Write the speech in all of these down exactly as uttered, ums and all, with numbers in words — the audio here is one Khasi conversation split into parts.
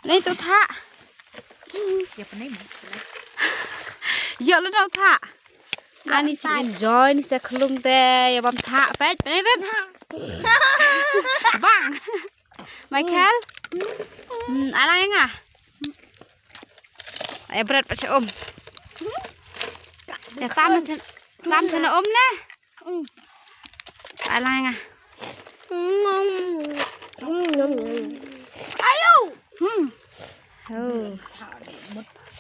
Nei tu thah. Ïa pynai mo. Ïa lu nau thah. Ani chu enjoy ni sa khlung te ïa bam thah peit peit rit. Bang. Michael. Hmm, ala ïa nga. Ai bret pa um. Ïa tam tam um ne. Ala ïa nga. Ayo. Hmm. Oh.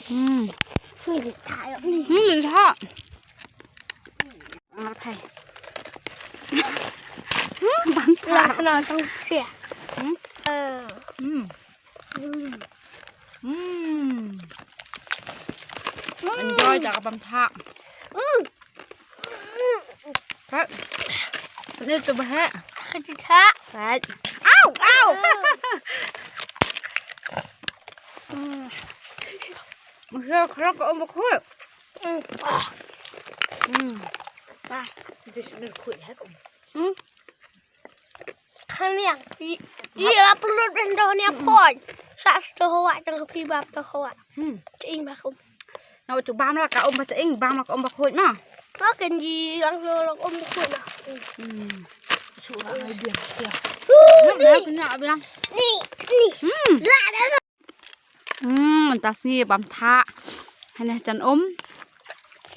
Hmm. Ni thah. Hmm, thah. Ngal thai. Bam thah. Ngal thah. Hmm. Hmm. Hmm. Enjoy da ka bam thah. Hmm. Pat. Ni tu bah. Ka ti thah. Pat. Au, au. Hmm. Masa khrok ka um bakhuid. Hmm. Ah. Hmm. Ah. Just ni khuid ha ka um. Hmm. Khang niang. I, i la pynlut ben doh niang phone. Sa doh wa jang ka pi bam doh wa. Hmm. Ching ma kum. Na u chu bam la ka um ba ching bam la ka um ba khuid ma. Ka ken ji lang lo la um ba khuid ma. Hmm. Chu la ai biang sia. Ni. Ni. Ni. Hmm. La da. Hmm, mynta sngi bam thah. Hane jan um.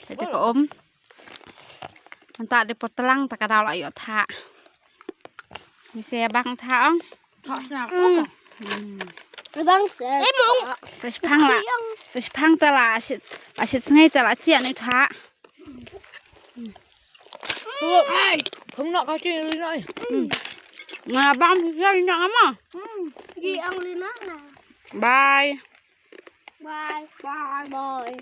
Hane ka um. Mynta de por tlang ta ka daw la ïoh thah. Mi se bang thah ong. Thah sna. Hmm. Bang se. Eh, mong. Sa shipang la. Sa shipang ta la asit, asit sngi ta la chian ni thah. Ai, khong nok ka chi li noi. Hmm. Nga bang chi li nok ama. Hmm. Gi ang li nok na. Bye. Bye. Bye. Bye.